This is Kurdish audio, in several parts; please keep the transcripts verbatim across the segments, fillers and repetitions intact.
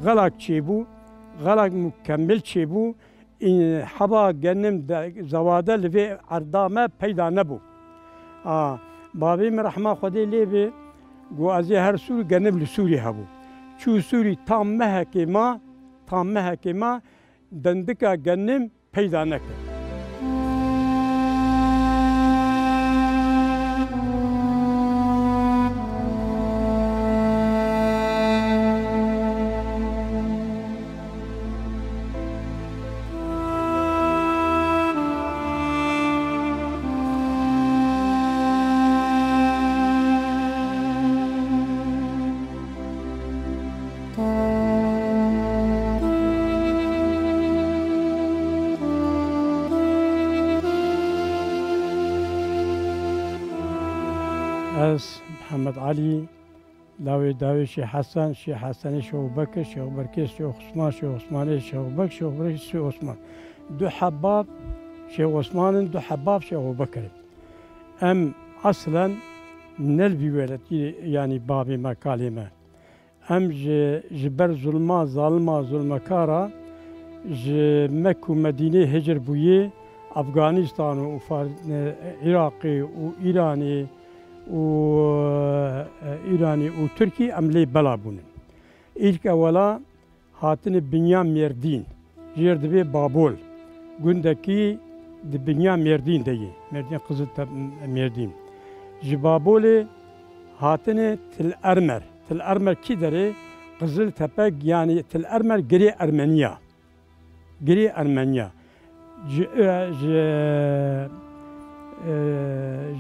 Xelak çêbû, xelak mukemmel çêbû. Ê, heba genim de, zewade li vê erda me peyda nebû. A, bavê min rehma Xwedê lê bê, got, ez ê her sûr genim li sûrî hebû. Çû sûrî tam mehekê ma, tam mehekê ma, dendika genim peyda nekir. Ez, Mihemed Elî, lawê dawê Şêx Hesen, Şêx Hesenê Şêx Bekir, Şêx Bekirê Şêx Osman, Şêx Osmanê Şêx Bekir, Şêx Bekirê Şêx Osman. Du heb bab Şêx Osman in, du heb bab Şêx Bekir in. Em eslen ne li vî welatî, yanî bavê me, kalê me. Em ji, ji ber zulma zalima zulmekara ji Mek û Medînê hicr bûyê, Afganîstan û Far-, e, Iraqê û Îranê û, e, Îranê û Tirkî em lê bela bûnin. Îlk ewela hatine binya Mêrdîn, jêr dibê Babol. Gundekî di binya Mêrdîn de ye. Mêrdîn, Qizil Te-, Mêrdîn. Ji Babolê hatine Til Ermer. Til Ermer kî derê? Qizil Tepe, yanî Til Ermer girê Ermeniya. Girê Ermeniya. Ji, e, ji, e,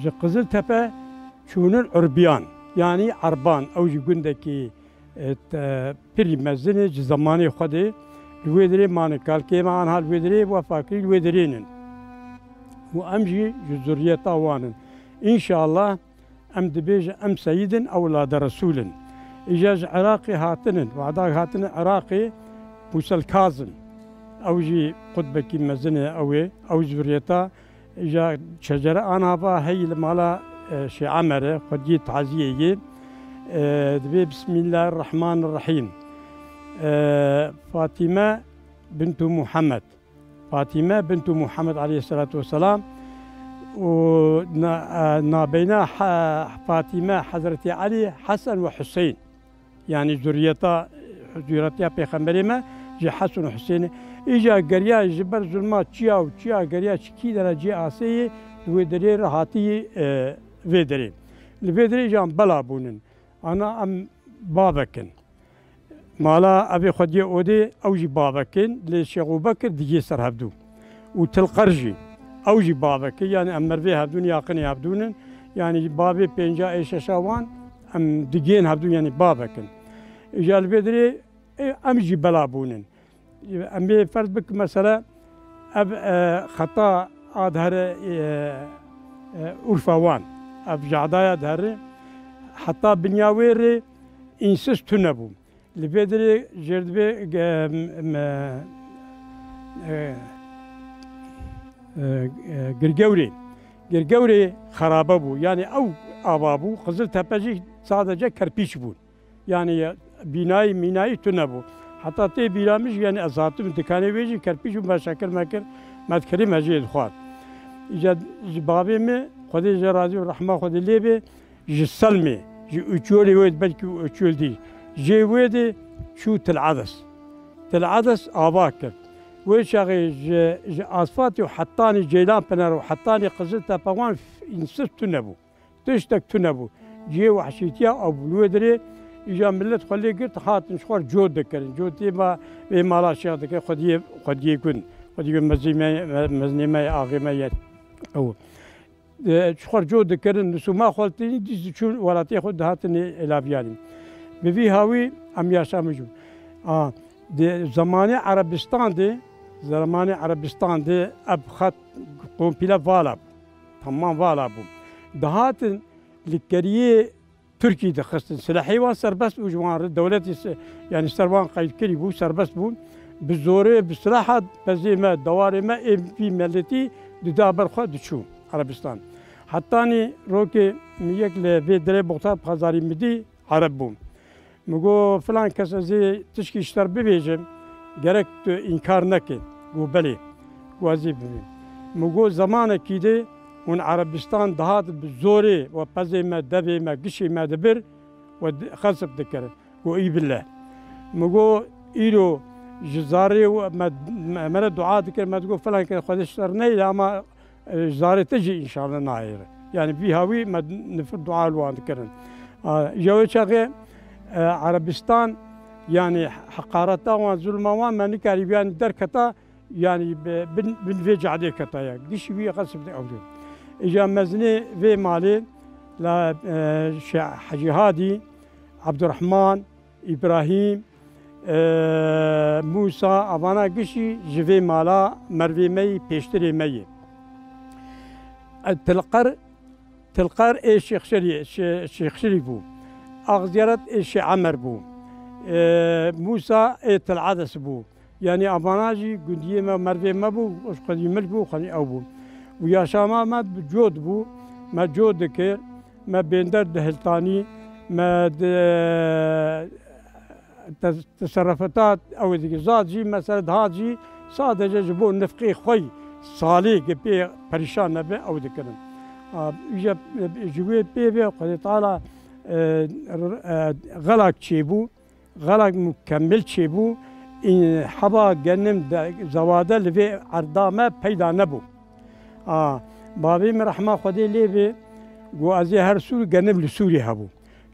ji Qizil Tepe çûnin Urbiyan. Yanî Erban. Ew jî gundekî e, te-, pirî mezin e, ji zemanê xwe de li wê derê mane. Kalkê me anha li wê derê wefa kirî, li wê derê nin. Û em jî ji zuriyeta wan in. Înşallah em dibêjin em seyîd in, ew lade Resûl in. Îja ji Iraqê hatinin, wada hatinin Iraqê, Musel Kazim. Ew jî qutbekî mezin e, ew ê, ew zuriyeta Îja çecere anava heyî li mala, e, Şêx Emer e, xwediyê taziyê yê. E, dibê Bismillahirrahmanirrahîm. E, Fatîme bintu Muhammed. Fatîme bintu Muhammed aleyhisselatu vesselam. Û na-, e, nabeyna Ha-, Fatîme, Hezretî Elî, Hesen ve Hüseyin. Yanî zuriyeta, zuriyetiya Pêxemberê me ji Hesun û Husênê. Îja geriya ji ber zulma çiya û çiya geriya çi kî dera cî asê yê, li wê derê re hatî, e, vê derê. Li vê derê îja em bela bûnin. Ana em bavek in. Mala evê xwediyê odê ew jî bavek in. Lê Şêx Ebubekir digê ser hevdû. Û Tilqer jî, ew jî bavek e, yanî em mervê hevdûn, yaqinê hevdûn in, yanî bavê pênca ê şeşa wan, em digên hevdûn, yanî bavek in. Îja li vê derê, e, em jî bela bûnin. Em ê ferz bikin, mesela, ev, e, xeta a dihere, e, e, Urfa wan, ev cadaya dihere, heta binya wê rê însiz tune bû. Li vê derê jêr dibê, e, me, e, e, e, Girgewrê. Girgewrê xerabe bû. Yanî ew ava bû. Qizil Tepe jî sadece kerpîç bû. Yanî bînayî mînayî tune bû. Heta tê bîra min jî, yanî ez hatim dikanê wê jî kerpîç û meşekir mekir, me dikirî, me jê dixwar. Îca ji bavê min, Xwedê jê razî û rehma Xwedê lê bê, ji Selmê, ji Uçolê wê, belkî Uçol dî, jê wê de çû Til Edes. Til Edes ava kir. Wê çaxê ji, ji Asfatê û hetanî Ceylan Pinar û hetanî Qizil Tepe wan f-, însiz tune bû. Tiştek tune bû. Cihê wehşîtiya ew bû. Li wê derê îja millet xwe lê girt, hatin ji xwe re cot dikirin. Cotê me vê mala şêx dike, xwediyê, xwediyê gund. Xwediyê gund mezinê me, me, mezinê me ye, axê me ye. Ew. E, ji xwe re cot dikirin, nisûma xwe tînin, dîs diçûn welatê xwe dihatin ê-, êlaviyanî. Bi vî hawî em yaşamî jî. A, di zemanê Erebistan de, zemanê Erebistan de ev xet kompîle vala bû. Tamam vala bû. Dihatin li keriyê Tirkî dixistin. Silahê wan serbest bû ji wan re. Dewletê se-, yanî ser wan qeyd kirî bû, serbest bûn. Bi zorê, bi silaha pezê me, dewarê me, ê vî meletî dida ber xwe diçû Erebistan. Hetanî rokê min yek li vê derê Muxtar Pazarî min dî, Ereb bû. Min got, filan kes ez ê tişkî ji te re bibêjim, gerek tu înkar neke. Got, belê. Got, ez ê bibêm. Min got, zemanekî de hûn Erebistan dihat bi zorê we pezê me, devê me, gişê me dibir we di-, xesp dikirin. Got, î billah. Min got, îro ji zarê we me, me, me re dua dikir, me digot, filan kes Xwedê ji te re neyê, ama e, zarê te jî înşallah nayê re. Yani vî hawî me nifir dua li wan dikirin. A, ji wê çaxê, e, Erebistan, yani heqareta wan, zulma wan me nikarî, yani derketa, yani bi-, bin, bin vê cadê keta ya. Gişî wî xesib de ewdin. Îja mezinê vê malê la, e, Şe-, Hecî Hadî, Abdurrahman, Îbrahîm, e, Mûsa, avana gişî ji vê mala mervê me yî, pêştirê me yî. E, Tilqer, Tilqer ê Şêxşirî, Şê-, Şêxşirî bû. Axziyeret ê Şê Emer bû. E, Mûsa ê Til Ades bû. Yanî avana jî gundiyê me, mervê me bû, xwedî milk bû, xwedî ew bû. Û yaşama me bi cod bû, me cod dikir, me bênder dihiltanî, me di, te-, teserrufata ew dikir. Zad jî, mesela dihat jî sadece ji bo nifqê xwe yî salê ki pê perîşan nebe ew dikirin. A, îja, ji wê pê ve Xwedê Teala, e, r-, e, xelak çêbû. Xelak mukemmel çêbû, ê, heba genim de, zewade li vê erda me peyda nebû. A, bavê min rehma Xwedê lê bê, got, ez ê her sûr genim li sûrê hebû.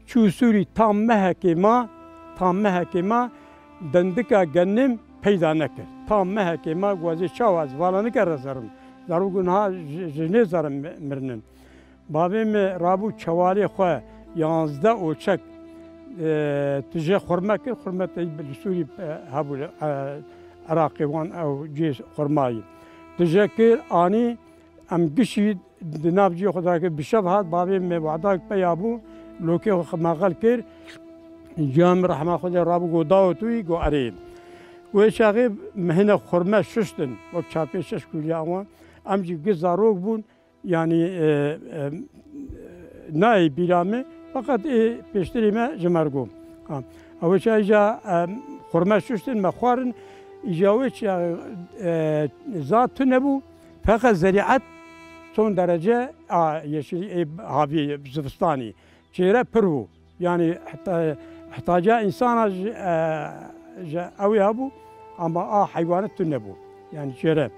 Çû sûrî tam mehekê ma, tam mehekê ma, dendika genim peyda nekir. Tam mehekê ma, got, ez ê çawa, ez vala nikere zerim. Zarok niha ji, ji nê zerim mi-, mirinin. Bavê min rabû çewalê xwe, yanzdeh oçek, e, tije xurme kir, xurme te li Sûrî, e, hebû, e, Iraqê wan ew cihê xurmayî. Tije kir, anî, em gişî di nav cihê xwe de kir, bi şev hat, bavê min wehdak peya bû, lokê xwe xemexel kir, ciya min rehma Xwedê rabû, got, "Dawo tu yî?" Got, "Erê." Wê çaxê min hinek xurme şuştin, wek çar pênc şeş kûliya wan, em jî giş zarok bûn, Yanî, e, e, nayê bîra me, feqet ê pêştirî me ji me re got. Ha, ew çaxê îja, e, xurme şuştin me xwarin, îja wê çaxê, e, zad tune bû, feqet zerîet son derece a yeşilî, ê havî zivistanî. Çêre pir bû. Yanî heta, hetaca însana ji, e, ji ewê hebû, ama a heywanê tune bû. Yanî çêre.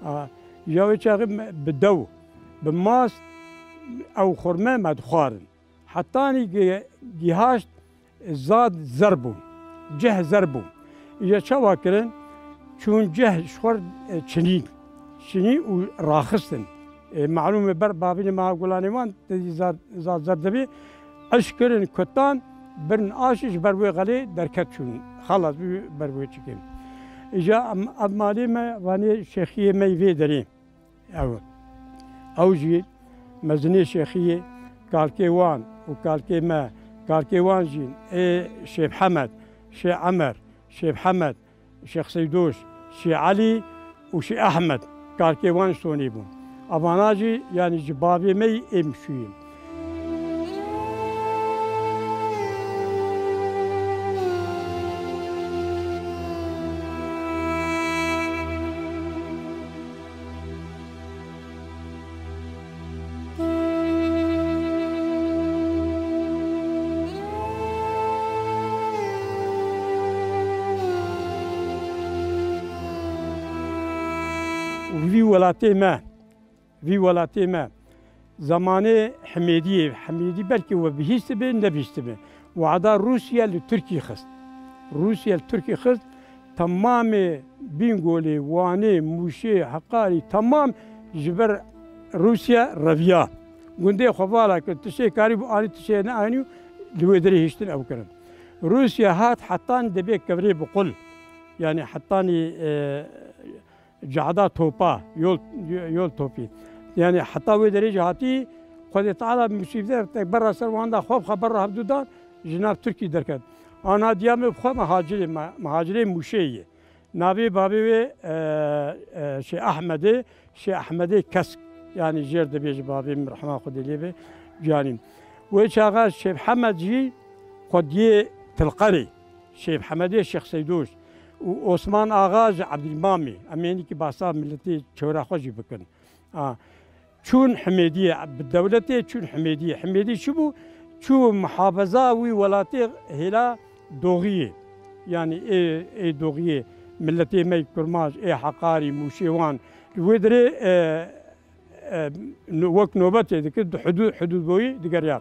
A, ya wê çaxê me bi dew, bi mast ew xurme me dixwarin. Hetanî gi-, gihaşt zad zer bû. Ceh zer bû. Îja çawa kirin? Çûn ceh ji xwe, e, çinîn. Çinî û raxistin. E, malûm e ber bavînê me gulanê wan, te dî zar, zar zer dibê, eş kirin kutan, birin aşî ji ber wê xelê derket çûn. Xelas bû ber wê çikê. Îja em, ev malê me, vanê şêxiyê me yê vê derê. Ew, ew jî mezinê şêxiyê, kalkê wan û kalkê me, kalkê wan jî, ê Şêx Hemed, Şêx Emer, Şêx Hemed, Şêx Seydoş, Şêx Elî û Şêx Ehmed, kalkê wan ji Sonê bûn. Evana jî, yanî ji bavê me yî ê Mişûyê. Û vî welatê me, vî welatê me, zemanê Himêdiyê, Himêdî belkî we bihîstibe, nebihîstibe. Wada Rûsya li Tirkî xist. Rûsya li Tirkî xist, temamê Bîngolê, Wanê, Mûşê, Heqarî, temam ji ber Rûsya reviya. Gundê xwe vala kir, tiştê karîbû anî, tiştê neanî, li wê derê hiştin ew kirin. Rûsya hat hetan dibê kevirê bi qul. Yanî hetanî, e, cehda topa, yol, yol topî. Yanî heta wê derê jî hatî, Xwedê Teala musîbet tek berra ser wan da, xwe bi xwe berra hevdû dan, ji nav Tirkî derket. Ana diya me bi xwe mihacirê, me-, mihacirê Mûşê ye. Navê bavê wê, e, e, Şêx Ehmedê, Şêx Ehmedê Kesk. Yanî jêr dibêje bavê min, rehma Xwedê lê be, ciyanî. Wê çaxa Şêx Hemed jî xwediyê Tilqerê, Şêx Hemedê Şêx Seydoş û Osman Axa ji Ebdîlmamê. Em ê hinekî behsa miletê çewra xwe jî bikin. A, çûn Himêdiyê, bi dewletê çûn Himêdiyê. Himêdî çi bû? Çû muhafeza wî welatê hêla Doxiyê. Yanî ê, ê Doxiyê, miletê me yê Kurmanc, ê Heqarî, Mûşê wan. Li wê dirê, e, e, no-, wek nobetê dikir, di hudû-, hudûdboyî digeriya.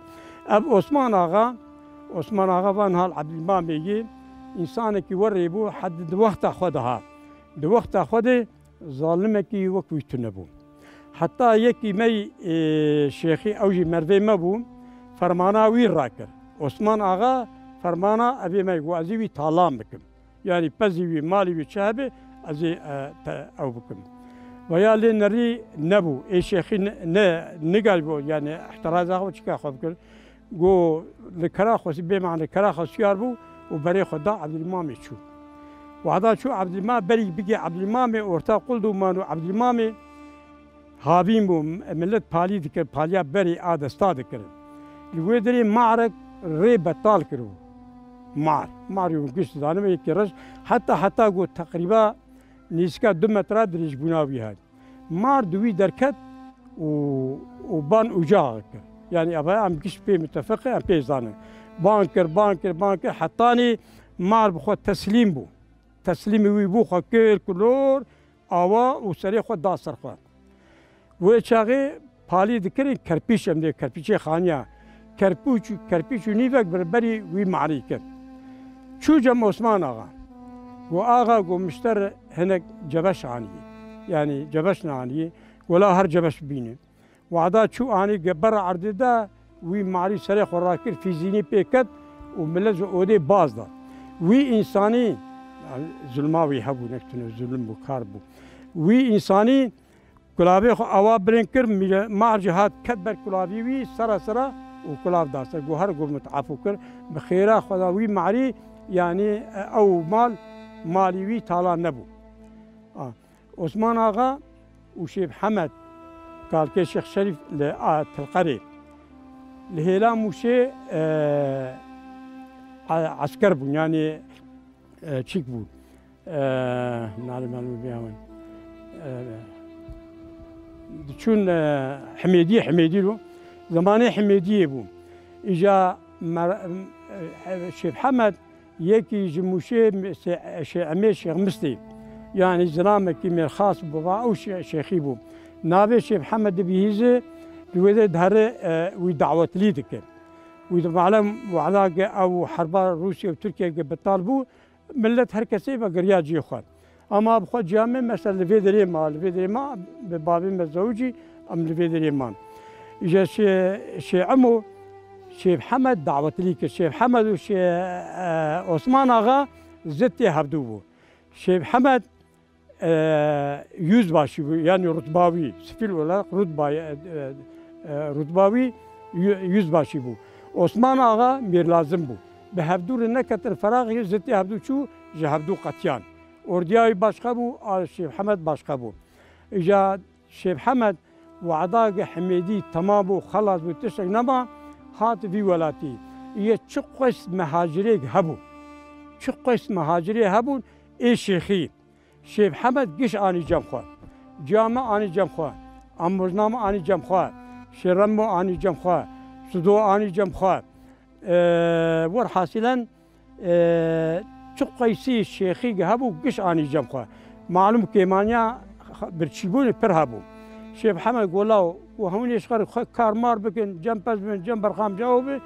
Ev Osman Axa, Osman Axa van hal Ebdîlmamê yê, însanekî werê bû, hed di wexta xwe de ha. Di wexta xwe de zalimekî wek wî tune bû. Heta yekî me yî, e, şêxî, ew jî mervê me bû, fermana wî rakir. Osman Axa fermana evê me yî got, ez ê wî talan bikim. Yanî pezî wî, malî wî çi hebe, ez ê, e, te, ew bikim. Veya lê nerî nebû. Ê şêxî ne, ne, nigalîbû, yanî îhtiraza xwe çika xwe bikir. Got, li Keraxosî, bê mane Keraxosiyar bû û berê xwe da Ebdîlmamê çû. Wahda çû Ebdîlmam, berî bigê Ebdîlmamê, orta qul dû man û Ebdîlmamê havîn bû, millet palî dikir, paliya berê a desta dikirin. Li wê derê marek rê betal kiribû. Mar, mar yû giş zanime yekê reş, heta, heta got teqrîba nêzîka du metra dirêjbûna wî heye. Mar di wî derket û, û ban uca kir. Yanî eva em giş pê mutefeq e, em pê zanin. Ban kir, ban kir, ban kir, hetanî mar bi xwe teslîm bû. Teslîmî wî bû, xwe kir kulor, awa û serê xwe da ser xwe. Wê çaxê palî dikirin kerpîç, em dê kerpîçê xaniya. Kerpûç, kerpîç û nîvek berberî wî marî kir. Çû cem Osman Axa. Got, "Axa," got, "mişter hinek cebeş anî." Yanî cebeş neanî. Got, "La her cebeş bîne." Wada çû anî ge ber erdê de wî marî serê xwe rakir, fîzînî pê ket û millet ji odê baz da. Wî însanî, yanî zulma wî hebû, nek tune zulm bû, kar bû. Wî însanî Kulavê xwe awa bilind kir, mîre-, mar jî hat ket ber kulavî wî, sera sera û kulav da ser. Got, "Her got min te efû kir, bi xêra Xweda wî marî, yanî, e, ew mal, malî wî talan nebû." A, Osman Axa û Şêx Hemed, kalkê Şêx Şerîf li, a, Tilqerê, li hêla Mûşê, e, e, esker bûn, yanî, e, çîk bû. E, nalê malû bê hewen. E, diçûn, e, Himêdiyê, Himêdî lo. Zemanê Himêdiyê bû. Îja mer-, e, Şêx Hemed yekî ji Mûşê, Şê-, Şêx Emê, Şêx Mistê. Yanî zilamekî mêrxas bû, va ew şê-, şêxî bû. Navê Şêx Hemed dibihîze, li wê de dihere, e, wî dawetlî dike. Wî di malem wada ke ew herba Rûsya û Tirkiye ke betal bû, Millet her kesê vegeriya cihê xwe. Ama bi xwe ciya me, mesela li vê derê ma, li vê derê ma, bi bavê me zewicî, em li vê derê man. Ji Şê-, Şê Emo, Şêx Hemed dawetlî kir. Şêx Hemed û Şê-, e, Osman Axa zitê hevdû bû. Şêx Hemed, e, yüzbaşı bû, yani rutba wî, sivîl olarak rutba, e, e, e, rutba wî yü-, yüzbaşı bû. Osman Axa mêrlazim bû. Bi hevdû re neketin feraxê, zitê hevdû çû, ji hevdû qetiyan. Ordiya wî başqa bû, a Şêx Hemed başqa bû. Îja Şêx Hemed wada ge Himêdî temam bû, xelas bû, tiştek nema, hat vî welatî. Yê çi qeys mehacirêk hebû. Çi qeys mehacirê hebûn, ê şêxî. Şêx Hemed giş anî cem xwe. Came anî cem xwe. Amûrname anî cem xwe. Şêremo anî cem xwe. Sudo anî cem xwe. E, werhasilen, e, çi qeysî şêxî hebû giş anî cem xwe. Malûm kêmaniya birçîbûnê pir hebû. Şêx Hemed got, "Law, û hewînê ji xwe re xwe kar mar bikin, cem pez bin, cem berxam cawo bi,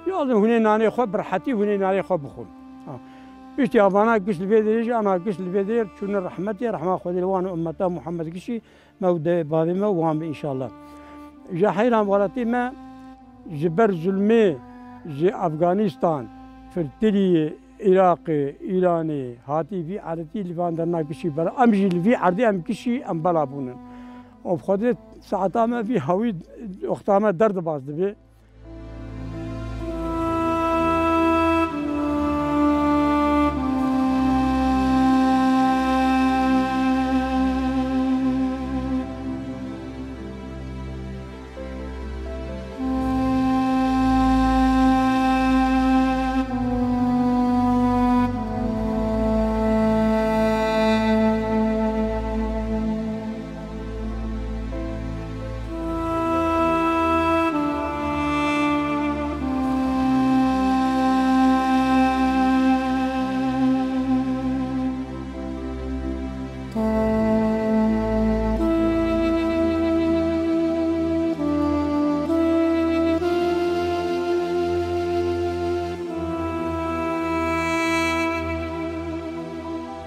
ya hûnê nanê xwe bi rehetî hûnê nanê xwe bixwin." Ha. Piştî avana giş li vê derê jî, ana giş li vê derê çûne rehmetê, rehma Xwedê li wan û ummeta Muhammed gişî me û de bavê me wan bi înşallah. Ji heyran welatê me ji ber zulmê ji Afganistan, Firtirî, Iraqê, Îranê, hatî vî eretî li van derna gişî bela. Em jî li vî erdê em gişî em bela bûnin. Û bi Xwedê saeta me vî hewî wexta me derdibaz dibe.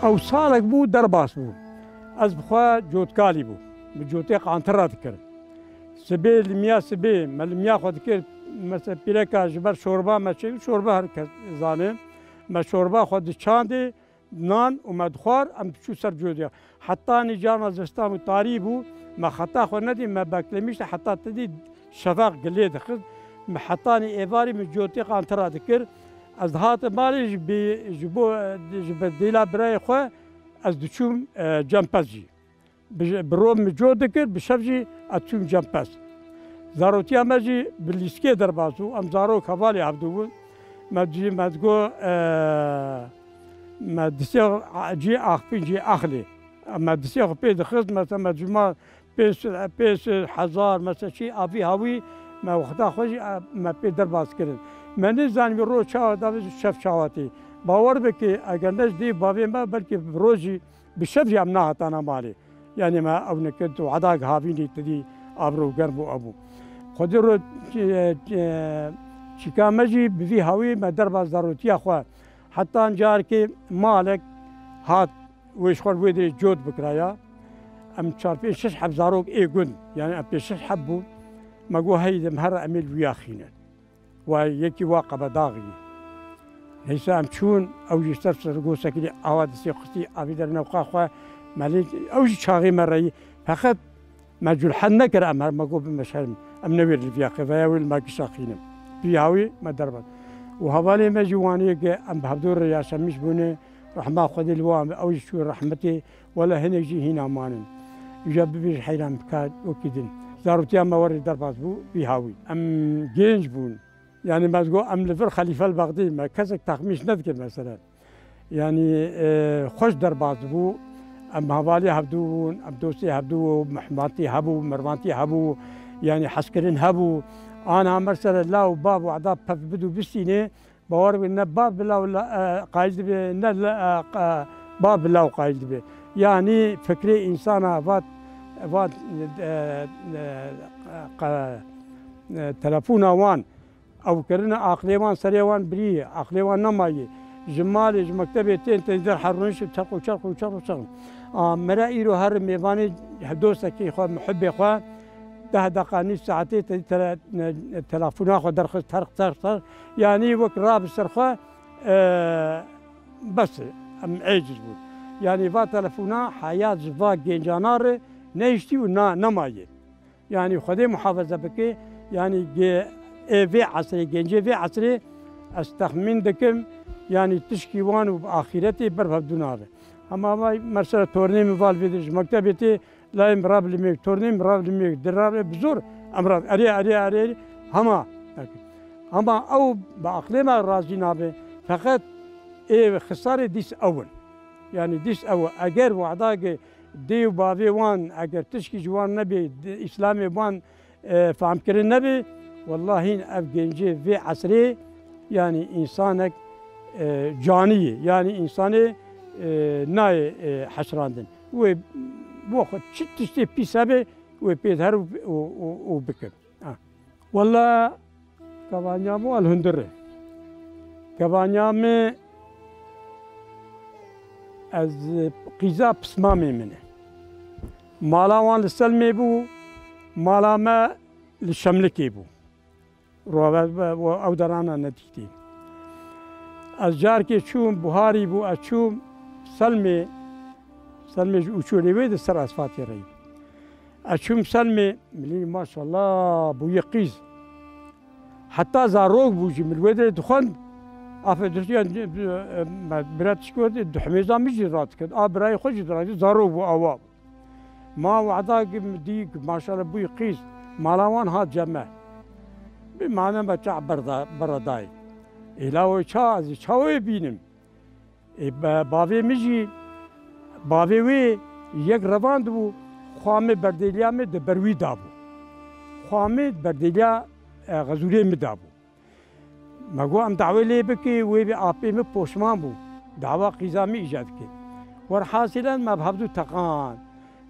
Ew salek bû, derbas bû. Ez bi xwe cotkalî bû. Bi cotê qantira dikir. Sibê li miya sibê, me li miya xwe dikir, mesela pîreka ji ber şorba me çêkir, şorba her kes zane. Me şorba xwe diçandê, nan û me dixwar, em diçû ser codiya. Hetanî carna zistan û tarî bû, me xeta xwe nedî, me beklemîşte heta ti dî şefaq gilê dixist. Me hetanî êvarî min cotê qantira dikir. Ez dihatim malê ji bî-, ji bo, ji bi dîla birayê xwe ez diçûm, e, cempez jî. Bi, bi roj min cot dikir, bi şev jî ez çûm cempez. Zarotiya me jî bi lîskê derbas bû. Em zarok hevalê hevdû bûn. Me cî, me digot, e, me disê cî axpîn cî axlê. Me disê xwe pê dixist, me, me cuma pênc, pênc hezar, me se çî avî hawî, me wexta xwe jî, e, me pê derbas kirin. Me nizanî roj çawa davê şev çawa tê. Bawer bike, eger ne ji dê bavê me, belkî bi roj jî Bi şev jî em nehatana malê. Yanî me ew nekir, tu wada gihavînî, tu dî avro germ û ew bû. Xwedê ro, e, e, çîka me jî bi vî hawî me derbas zarotiya xwe. Heta carkê malek hat, wê ji xwe wê dirê cot bikiraya. Em çar pênc şeş heb zarok ê gund, yanî em pênc şeş heb bûn. Me got, hey, dem her em ê li wî axînin. Wa yekî wa Qebedaxî. Neyse em çûn, ew jî ser sirgo sekirî awa distê xistî, avî derine xwe xwe melê, ew jî çaxê me reyî. Feqet me culhed nekir, em her me got, bime şerm. Em newêr li viya qêveya wê li me gişa xînim. Vî hawî me derbas. Û hevalê me jî waniyê ge em bi hevdû re yaşamîş bûne, rehma Xwedê li wan be, ew jî çû rehmetê. Wele hinek jî hîna manin. Îja bibêj heyran bika wekî din. Zarotiya me werê derbas bû, vî hawî. Em genc bûn. Yanî me digot, em li vir Xelîfel Bexdî me. Kesek texmîş nedikir mesela. Yanî, e, xweş derbas bû. Em hevalî hevdû bûn, em dostê hevdû bû, mihmantî hebû, mirvantî hebû, yanî hezkirin hebû. Ana mesela law bav wada pev bidû bistînê, Bawer bike, ne bav bi law la, e, qayîl dibe, ne la, e, qa-, bav bi law qayîl dibe. Yanî fikrê însana vat, vat, e, e, qa-, e, telefona wan, ew kirine aqlê wan, serê wan birî, aqlê wan nemaye. Ji malê, ji mektebê tên, tên der herûnişin, çerx û çerx û çerx û çerx. A, mire îro her mêvanê dostekî xwe, muhibbê xwe, deh deqa, nîv saetê te tele-, ne-, telefona xwe derxist, terx, terx, terx. Yanî wek rabi ser xwe, e, bes e, em êciz bûn. Yanî va telefona heyat ji va gencana re nehiştî û na-, nemaye. Yanî Xwedê muhafaza bike, yanî ge-, ê vê esrê, gencê vê esrê ez texmîn dikim, yanî tişkî wan û axîretê ber bi hev dû nabe. Hema vay mesela tornê min va li vê de ji mektebê tê, Layê min rab li mêk, tornê min rab li mêk, di rab bi zor, em rab, erê, erê, erê, erê, hema. Hema ew bi aqlê me razî nabe. Feqet ê xisarê dîs ew in. Yanî dîs ew e. Eger wada ge dê û bavê wan, eger tişkî ji wan nebê, di-, Îslamê wan, e, fehmkirin nebê, wellahî ev gencê vê esrê, yanî însanek, e, canî ye. Yanî însanê, e, nayê, e, heşrandin. Wê bo xwe çi tiştê pîs hebe, wê pê her û, û, û, û bikin. Ha. Wela kevaniya min el hundir e. Kevaniya min ez qîza pismamê min e. Mala wan li Selmê bû, mala me li Şemlikê bû. Rû ve, ve, ve ew derana nedîtî. Ez carkê çûm, buharî bû, ez çûm Selmê, Selmê ji Uçûrê wê di ser asfaltê re yî. Ez çûm Selmê, milî maşallah bûyê qîz. Heta zarok bû jî min wê dirê dixwend. Afe dirtiyan, e, e, bira tişkot, di hemêza min jî radikir. A birayê xwe jî diradikir, zarok bû awa. Ma wada ki min dî ki maşallah bûyî qîz, mala wan hat cem me. Bi mane me çax berda, beredayê. Êla wê ça, ez ê ça wê bînim? Ê, be-, bavê min jî, bavê wê yek revand bû, xwa min berdêliya min di ber wî dabû. Xwa min berdêliya, e, xezûrê min dabû. Me got, em dawê lê bike, wê bê apê min poşman bû. Dawa qîza min îca dike. Werhasîlen me bi hevdû teqan.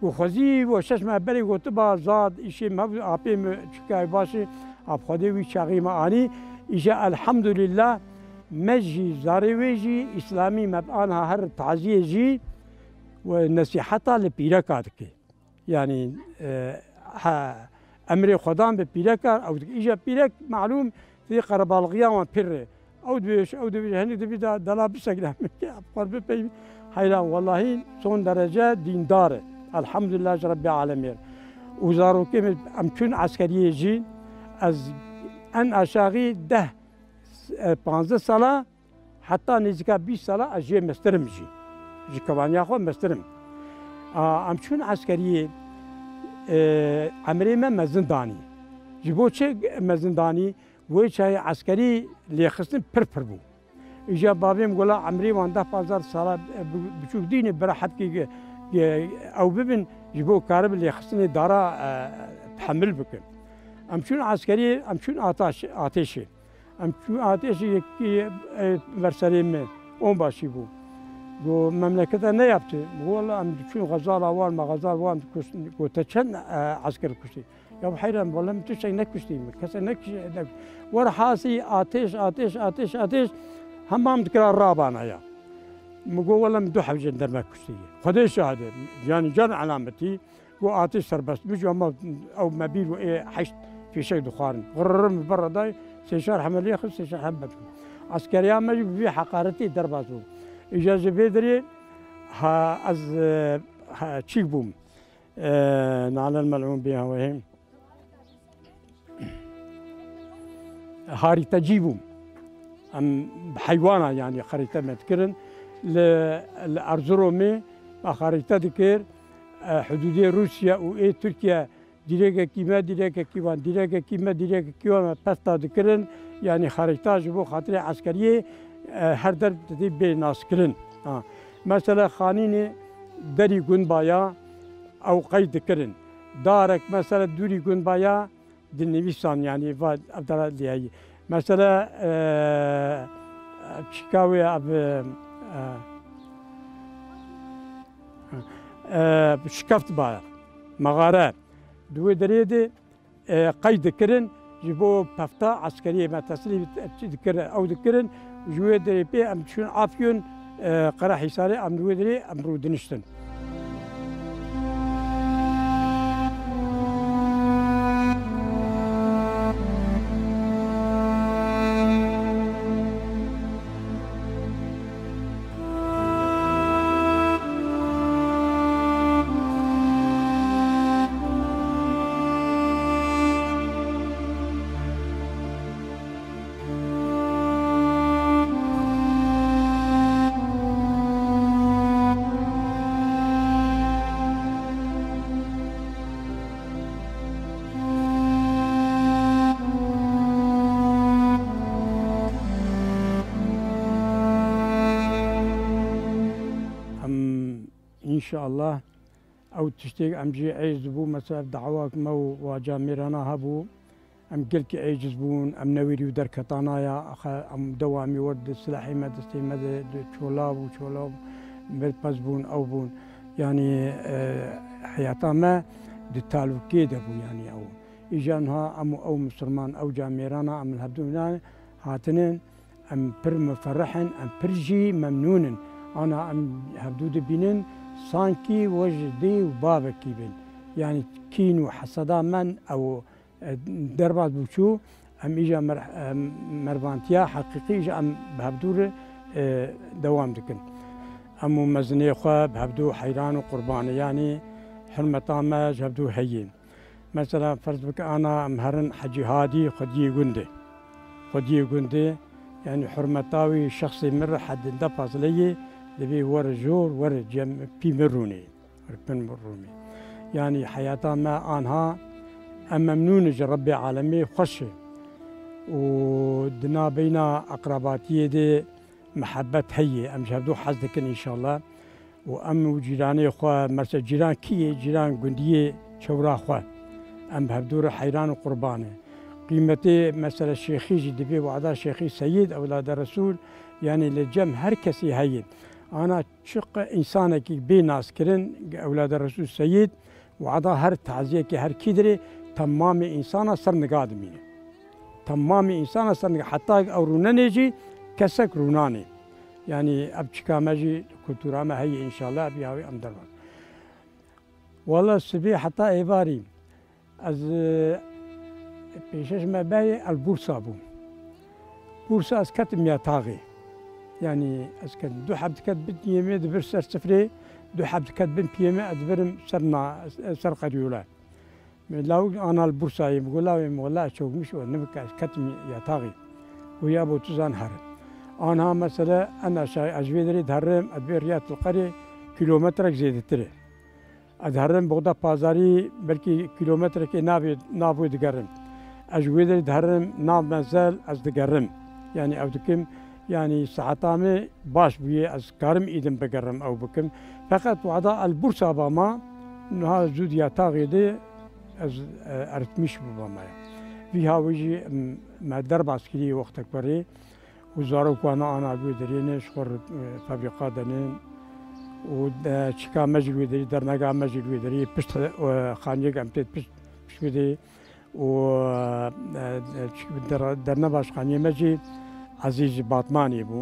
Û xwezî we şeş me berê gotiba zad, îşê me bi apê min çikay baş e, a bi Xwedê wî çaxî me anî. Îja elhamdulillah, me jî zarê wê jî îslamî me bi anha her taziyê jî we nesîheta li pîreka dike. Yanî, e, ha, emrê Xwedan bi pîreka, ew dike. Îja pîrek, malûm, tê qerebalxiya wan pir re. Ew dibêje, ew dibêje, henî dibî da, dela bisek ne, xwe bipeyvî. Heyran, wellahî, son derece dîndar e. Elhamdülillah ji Rebbê alemê re. Û zarokê min, em çûn eskeriyê jî, ez en aşağı deh, e, panzdeh sala, heta nêzîka bîst sala ez jê mestirim jî. Ji kevaniya xwe mestirim. A, em çûn eskeriyê, e, emrê me mezin danî. Ji bo çi mezin danî? Wê çayê eskerî lêxistin pir pir bû. Îja bavê min gola emrê wan deh panzdeh sala, e, bi-, biçûk dînê bira hebkê ge-, ge-, ew bibin, ji bo karibin lêxistinê dara, e, tehemil bikin. Em çûn eskeriyê, em çûn ataş-, atêşê. Em çû atêşê yekî, e, ver serê min, onbaşî bû. Got, "Memlekete ne yaptı?" Got, "Walla em diçûn xezala wan, me xezal wan dikuştin." Got, "Te çend, e, esker kuştî?" "Ya heyran, walla min tiştek nekuştî, min kesek nekuştî." Werhasî atêş, atêş, atêş, atêş, hema min dikira rabana ya. Min got, "Walla min du heb jenderme kuştî. Xwedê şahid e, yanî can elametî." Got, "Atêş serbest." Min jî hema ew me bîr û ê heşt fîşek dixwarin. Xirr min berre day, sê çar heme lê xist, sê çar heme bed. Eskeriya me jî bi vî heqaretî derbas bû. Îja ji vê derê, ha, ez, e, ha, çîk bûm. E, nalel mel'ûn bê heweyê. Harîtecî bûm. Em bi heywana, yanî, xerîte me dikirin. Li, li Erzurumê me xerîte dikir, e, hudûdê Rûsya û ê Tirkiye dîrekekî me, dîrekekî wan, dîrekekî me, dîrekekî wan me pesta dikirin. Yanî xerîta ji bo xatirê eskeriyê, e, her der didê bê naskirin. Ha. Mesela xanînê derî gund baya, ew qeyd dikirin. Darek mesela dûrî gund baya, dinivîsan, yanî va ev dera liyayî. Mesela, e, çîka wê ev, e, e, şikeft ba, mexare. Di wê derê de, e, qeyd dikirin, ji bo pefta eskeriyê me teslîm çi dikirin, ew dikirin. Ji wê derê pê em diçûn Afyon, e, Qerehîsarê, em li wê derê em rûdiniştin. Em, înşallah, ew tiştê em jî êc dibû, mesela, dawak me û wa camêrana hebû, em gelkî êciz bûn, em newêrî û derketana ya, axe em dewamî wer di silahê me destê me de, di çolav û çolav berpez bûn, ew bûn. Yanî, e, heyata me di talûkê de bû, yanî ew. Îja niha em û ew misilman, ew camêrana em li hevdû hatinin, em pir muferrih in, em pir jî memnûn in. Ana em hevdû dibînin, sankî we ji dê û bavekî bin. Yanî kîn û heseda me ew e, derbas bû çû, em îja mer-, e, mervantiya heqîqî îja em bi hevdû re, e, dewam dikin. Em û mezinê xwe bi hevdû heyran û qurban e, yanî hurmeta me ji hevdû heye. Mesela ferz bike ana em herin Hecî Hadî xwediyê gundê. Xwediyê gundê, yanî hurmeta wî şexsê min re hedinde fazle ye, divê were jor, were cem pî min rûnê. Ripin Rûmî. Yanî heyata me anha em memnûn in ji Rebbê alemê xweş e. Û di nabeyna eqrabatiyê de mihebet heye. Em ji hevdû hez dikin înşallah. Û em û cîranê xwe, merse cîran kî ye? Cîran gundiyê çewra xwe. Em bi hevdû re heyran û qurban e. Qîmetê mesela şêxî jî divê wada şêxî seyîd, ewlada Resûl, yanî li cem her kesî heye. Ana Çiqe însanekî bê naskirin, ewlada Resûl Seyîd, wada her taziyekê her kî dirê, temamê însana ser niga dimîne. Temamê însana ser niga, heta ew rûnenê jî Kesek rûnanê. Yanî ev çika me jî kultura me heye înşallah, ev ya wê em derbas. Wela sibê heta êvarî ez, e, pêşeş me beyê el Bursa bû. Bursa ez ketim yataxê. Yanî ez ketim. Du heb diket bin yemê di vir ser sifrê, du heb diket bin piyemê ez dibirim ser na-, ser qeryola. Min lawik ana li Bursayê, min got, "Lawê min, wela ez çokmiş û nivik ez ketim yataxê." Û ya bo tu zan here. Anha mesele en aşağı, ez ji vê derê diherim, ez vê riya Tilqerê kilometrek zêdetir e. Ez diherim Boxda Pazarî belkî kilometrekê navê, navê digerim. Ez ji wê derê diherim nav mezel ez digerim. Yanî ew dikim, yanî saeta min baş bûye, ez karim îdim bigerim ew bikim. Feqet wada el Bursa ba ma, niha zû di yataxê de ez, e, eritmiş bûba me ya. Vî hawî jî, m-, me derbas kiriye wextek werê û zarok wana ana wê derê ne ji xwe re, e, fabrîka de ne û, e, çika me jî wê derê, dernega me jî wê derê, pişt, e, xaniyek em tê pişt, pişt wê derê. û, e, e, der-, derneva ji xaniyê me jî Ezîz Batmanî bû.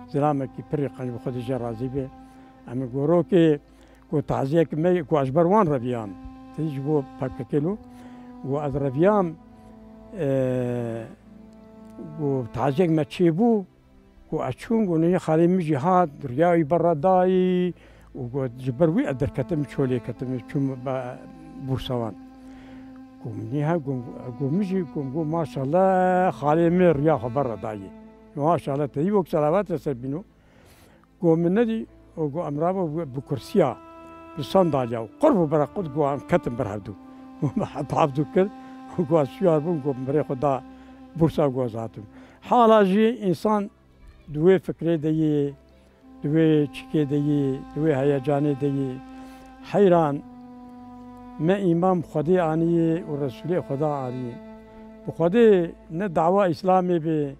Zilamekî pirî qenc bi Xwedê jê razî be. Em ê gorokê ku taziyek me ku ez ji ber wan reviyam. Tê ji bo P K K lo. Ku ez reviyam, e, ku taziyek me çêbû, Ku ez çûm, ku nihê xalê min jî hat, riya wî berre dayî û got, ji ber wî ez derketim, çolê ketim, çûm be Bursawan. Ku min nihê got, got min jî, got, got, "Maşallah, xalê min riya xwe berre dayî. Maşallah, te yî wek selavat li ser bîno." Got min nedî, û got, "Em rabo bi, bi kursiya, bi sandalya." Û qurb û berequt got, "Em ketin ber hevdû." Got min hevdû kir, û got, "Ez şiyar bûm." Got min berê xwe da Bursa, got, "Ez hatim." Hala jî însan Di wê fikrê de yê, di wê çikê de yê, di wê heyecanê de yê. Heyran, me îman bi Xwedê aniyê û Resûlê Xweda aniyê. Bi Xwedê ne dawa Îslamê bê,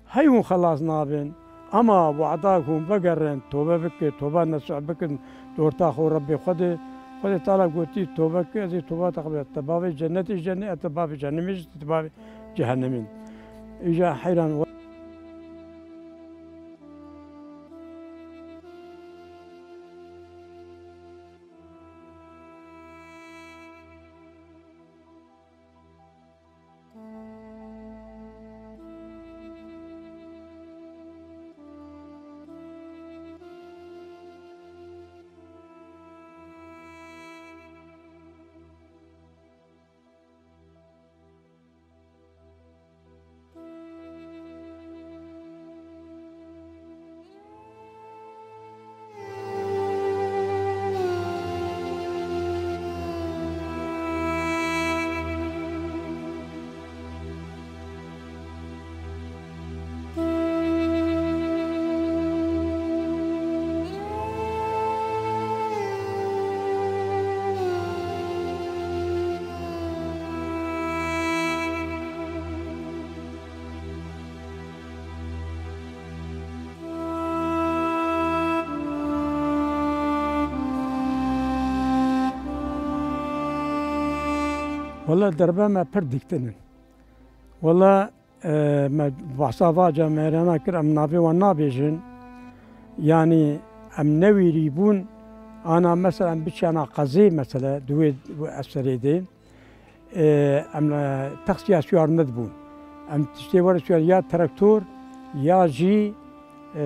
hey hûn xelas nabin. Ema wada ku hûn vegerin, tobe bikin, toba nesuh bikin, di orta xwe û Rebbê xwe de. Xwedê Teala gotî, "Tobe ki, ez ê toba te qebîl." Te bavê cennetê jî cenê, te bavê cehennemê jî, te bavê cehennemê. Îja heyran. Wele derbe me pir dîktin in. Wele, e, me behsa va camêrana kir, em navê wan nabêjin. Yanî em newêrî bûn, ana mesela em biçiyana qezê mesela di wê, wê eserê de. E, em, e, texsiya siyar nedibûn. Em tiştê were siyar ya traktor, ya jî, e,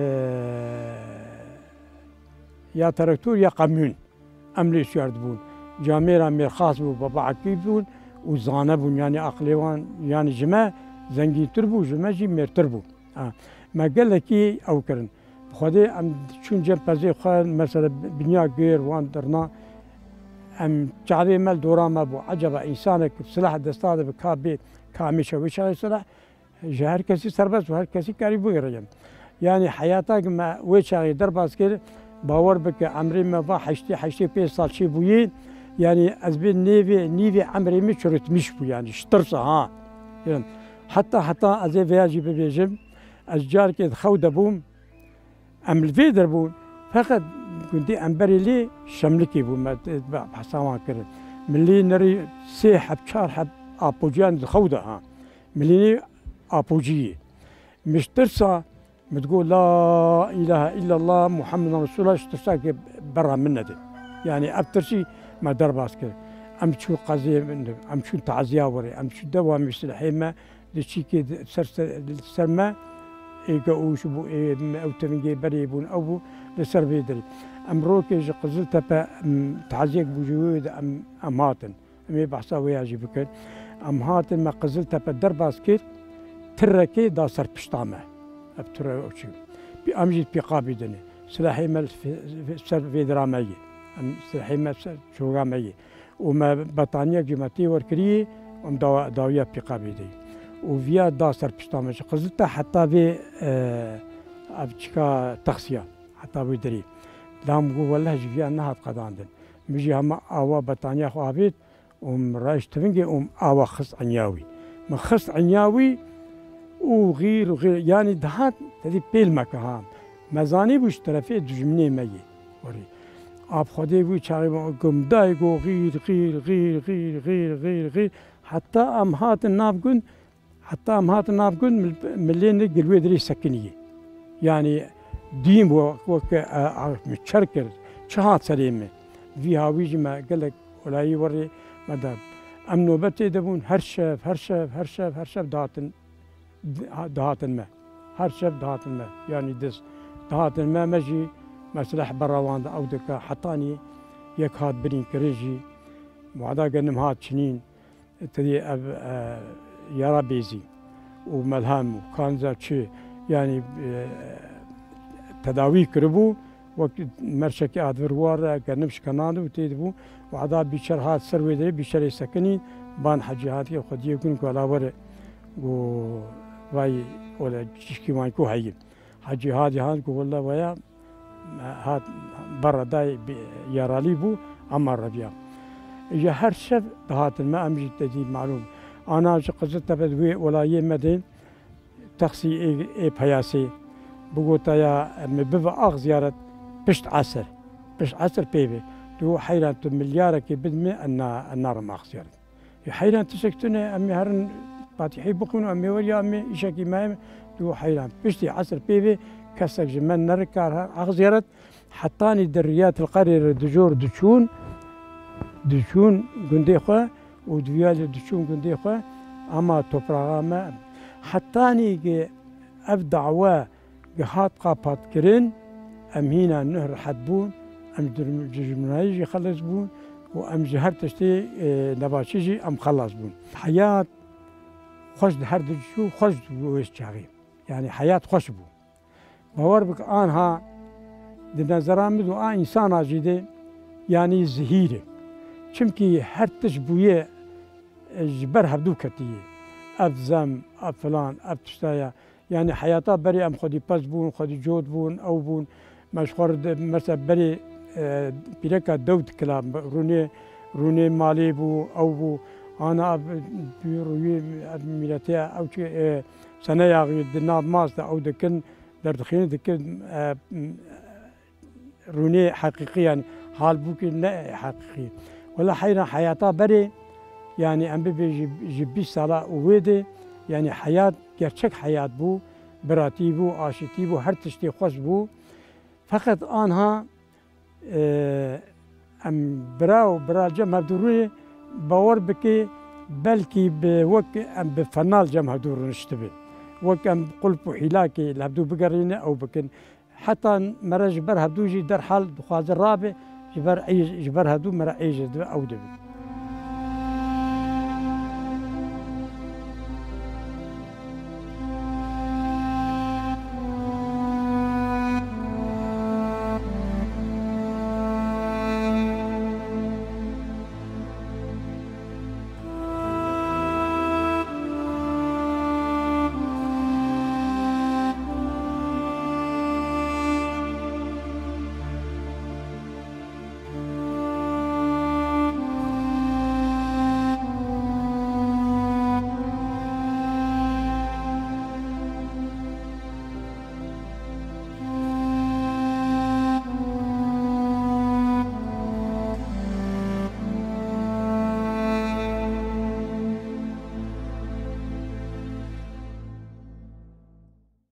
ya traktor ya kamyon. Em lê siyar dibûn. Camêra mêrxas bû, baba Ekî bûn û zane bûn. Yanî aqilê wan, yanî ji me zengîntir bû, ji me jî mêrtir bû. Ha, me gelekî ew kirin. Bi Xwedê em çûn cem pezê xwe, mesela binya gêr wan dirna. Em çavê me li dora me bû. Ecaba însanek silah desta de bi ka bê, ka hemîşe wê çaxê silah ji her kesî serbest bû, her kesî karî bigire. Yanî heyata ki me wê çaxê derbas kir, bawer bike, emrê me va heştê, heştê pênc sal çêbûyî, yanî ez bê nêvê, nîvê emrê min çirutmiş bû, yanî ji tirsa, ha. Yanî heta, heta ez ê vêya jî bibêjim, ez carkê di xew de bûm, Em li vê der bûn, feqet gundê em berê lê Şemlikê bû, me, me behsa wan kirin. Min lê nerî sê heb, çar heb apociyan di xew de, ha. Min lê nê apociyê. Min ji tirsa Min digot, "La ilahe illallah Muhammeden Resulullah", ji tirsakê bera min nede. Yanî ev tirsî me derbas kir. Em çûn qezê min, em çûn taziya werê, em çûn dewamî silahê me, li çîkê di ser, ser, li ser me, ê ge ûş bû, ê me ew tivingê berê bûn, ew bû li ser vê derê. Em rokê ji Qiziltepe, em, taziyek bû ji wê de em, em hatin. Em ê behsa wê ya jî bikin. Em hatin, me Qiziltepe derbas kir, tirekê da ser pişta me. Ev tire ew çi? Pî-, em jî pîqabî dine. Silahê me li fi-, ser vêdira me yê. Em silahê me ser çoga me yê. Û me betaniyek jî me tê werkiriyê, em dawa-, dawiya pîqabê de. Û viya da ser pişta me ji Qiziltepe heta vê, e, ev çika taksiya, heta vê derê. Lam got, "Weleh ji viya nehat qedandin." Min jî hema awa betaniya xwe avêt, û min rayişt tivingê û min awa xist enya wî. Min xist enya wî û xîr û xîr, yanî dihat, tedî pêl me ke ha. Me zanîbû ji terefê dijminê me yê. Werî. Ab Xwedê wî çaxê min gumdayê got, xîr, xîr, xîr, xîr, xîr, xîr, xîr. Heta em hatin nav gund, Heta em hatin nav gund, mil-, milê ne gilwê dirê sekiniyê. Yanî dîm we-, weke, e, a, min çer kir, çi hat serê min. Vî hawî jî me gelek olayî werê me da. Em nobetê de bûn, her şev, her şev, her şev, her şev dihatin, di-, ha-, dihatin me. Her şev dihatin me. Yanî diz dihatin me, me jî me silah bera wan de ew dike. Hetanî yek hat birîn kirin jî. Wada genim hat çinîn. Tedî ev, e, yara bêzî û melhem û kanca çi, yanî, e, tedawî kiribû, wek merşekê advir war e, genim şikenandibû tê dibû. Wada bîçer hat ser wê derê, bîçerê sekinî, ban Hecî Hadî Xwediyê gund ku hela were, got, vay, wele çişkî wan ku heyî. Hecî Hadî hat got, wele waya, hat, berra dayê bi-, yaralî bû, ama reviya. Ji her şev dihatin me, em jî te dî malûm. Ana ji Qiziltepe di wê welayê me de, texsî ê, ê peyasê, bigota ya, me bive ax ziyaret pişt esir. Pişt esir pê ve. Tu heyran tu milyarekê bid me, en na-, en narim ax ziyaret. Ê heyran tiştek tune, em ê herin Fatîhê bixwin û em ê weriya em ê îşekî me, em ê heyran. Piştî esir pê ve kesek ji me nerikar her ax ziyaret. Hetanî di riya Tilqerê re dijor diçûn, diçûn gundê xwe û di viya jî diçûn gundê xwe, ama topraxa me. Hetanî ki ev dawe Gi hat qapatkirin, em hîna nuh rehet bûn, em ji dijminayî jî xelas bûn û em ji her tiştê, e, nebaşî jî em xelas bûn. Heyat xweş di her du çû, xweş bû wê çaxê. Yanî heyat xweş bû. Bawer bike anha di nezera min û a însana jî de yanî zihîr e. Çimkî her tişt bûye, e, ji ber hevdû ketiye. Ev zem, ev filan, ev tişta ya. Yanî heyata berê em xwedî pez bûn, xwedî cot bûn, ew bûn. Me ji xwe re de, mesela berê, e, pîreka dew dikila, rûnê, rûnê malê bû, ew bû. Ana ev, rûyê ev mîletê, ew çi, e, sene yaxî di nav mas de ew dikin, derdixînê dikin, e, rûnê heqîqî, yanî halbûkî ne heqîqî. Wela heyran heyata berê, yanî em bibêjin ji bîst sala û wê de, yanî heyat, gerçek heyat bû, biratî bû, aşitî bû, her tiştê xweş bû. Feqet anha, e, em bira û bira cem hevdû rûnê, bawer bike, belkî bi wek em bi fenal cem hevdû rûniştibin. Wek em qulp û hîlakê li hevdû bigerîne ew bikin. Heta mere ji ber hevdû jî derhal dixwaze rabe, ji ber ê-, ji ber hevdû mere êjê dibe ew dibe.